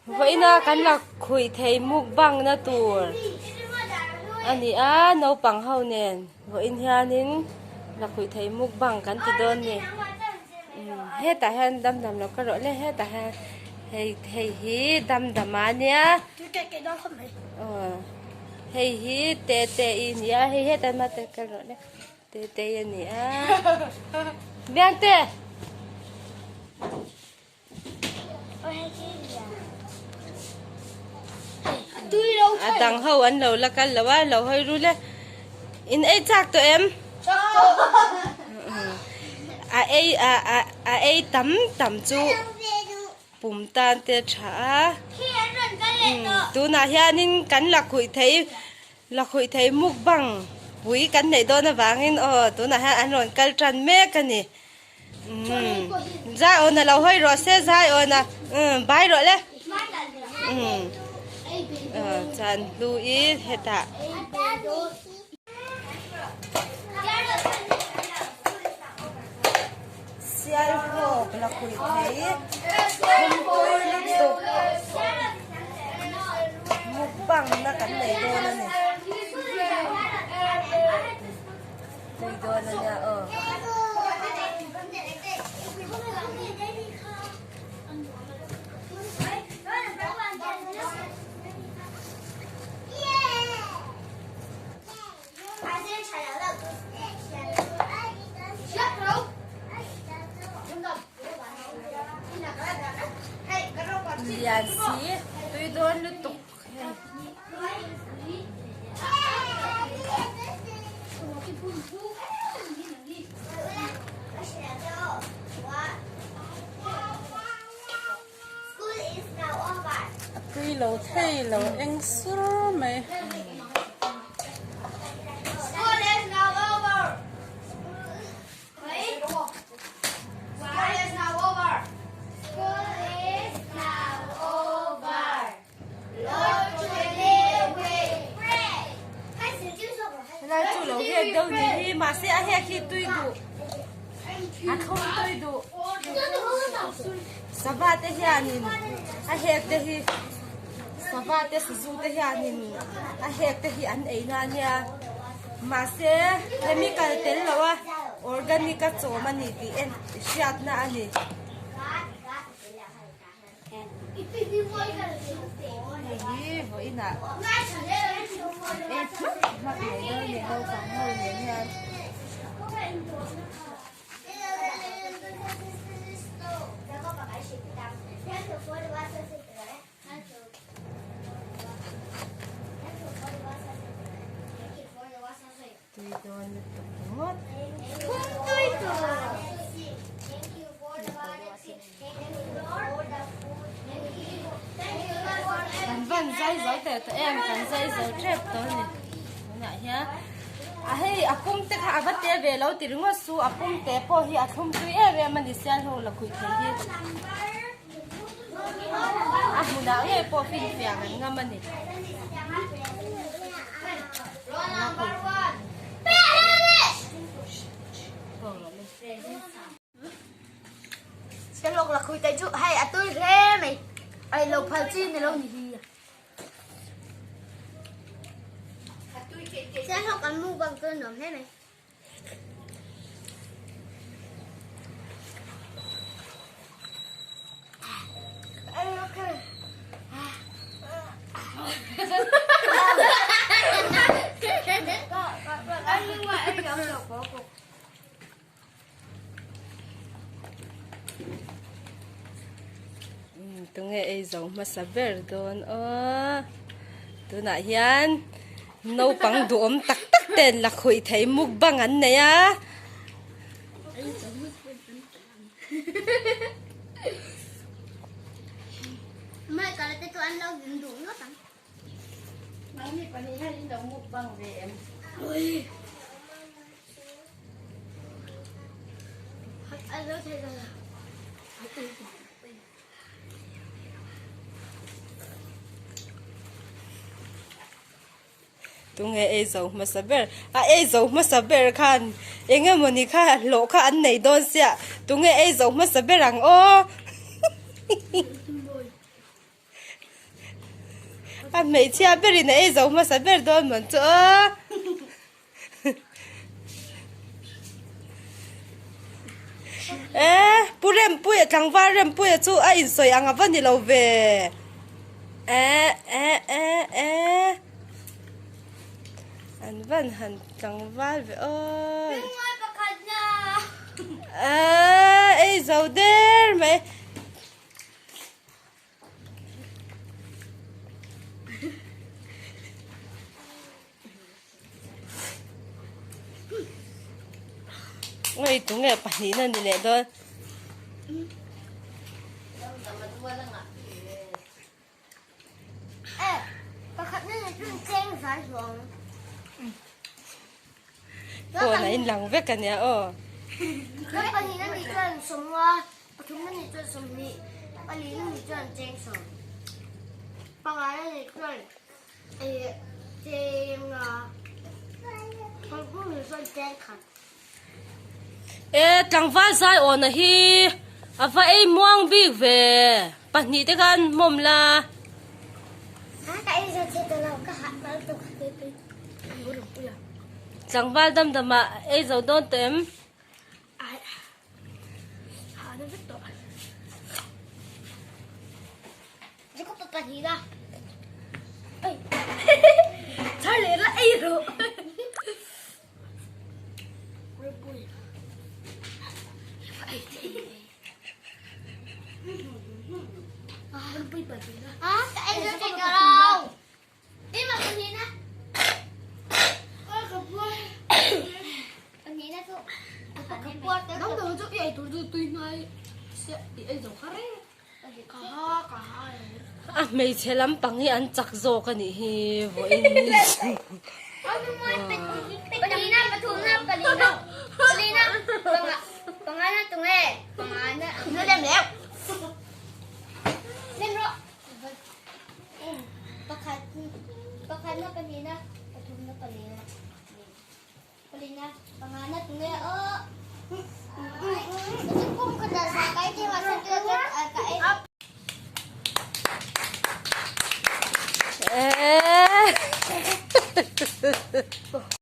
Vawiina kan la khuih thei mukbang na tur a ni a naupang ho nen vawiin hianin la khuih thei mukbang kan ti dawn a ni hetah hian dam dam lo ka rawh le hetah hian hei hei hi dam dam a nia hei hi te te i ni a hei hetah hian mate ka rawh le. Tetei a ni a. Biangte! A dang ho an lo la kal lo a, lo hawi rul e. In ei chak tawh em? A ei a a a ei tam tam chu pum tan te tha a. Tunah hianin kan la khuih thei La khuih thei mukbang pui kan neih dawn avangin aw tunah hian an rawn kal tan mek a ni. Umm zai awna lo hawi rawh se zai awna umm bai rawh le. Umm aw chuan hlu i hetah. Sialhawk la khuih thei thumtui lutuk mukbang na kan nei dawn a ni tui dawn a nia aw. Lian si tui dawn lutuk hei. A tui lo thei lo eng sur mai. Helai chu lo hek deuh ni hi mahse a hek hi tui duh a thlum tui duh sava te hianin a hek te hi sava te sazu te hianin a hek te hi an ei na ania mahse chemical tel lo a organic a chawm a ni tih en hriatna a ni. Hei hi vawiinah ei hmak hmak mai dawn a ni naupang ho nen hian. Tui dawn lutuk ringawt. Kan van zai zo teh tawh em kan zai zo tep tawh a ni tunah hian a hei a pum te kha a va te ve lo ti ringawt su a pum te pawh hi a thlum tui em em a ni sial ho la khuih thei hi a hmunah ngei pawh finfiah an ngam a ni. Sialhawk la khui tai chu hei a tui hle mai. Ai lo phal chi ni lo ni hi. Sialhawk an mu bang chu nuam hle mai. Tunge ei zo hmasa ber dawn aw tunah hian naupang duhawm tak tak ten la khuih thei mukbang an nei a. Tunge ei zo hmasa ber a ei zo hmasa ber khan eng emawni kha hlawh kha an nei dawn sia tunge ei zo hmasa ber ang aw. A hmeichhia berin a ei zo hmasa ber dawn mawn chu aw. E Pu Rempuia tlangval Rempuia chu a insawi ang a va ni lo ve. E e e e An van han tlangval ve aw. A ei zo der mai. Ngei tunge pahnihna ni leh dawn. Phone a inlang vek a nia aw. E tlangval zai awna hi a va ei muang bik ve pahnih te khan hmawm la. Tlangval dam dam ah ei zo dawn tawh em? A hmeichhe lampang hi an chak zawk a nih hi vawiin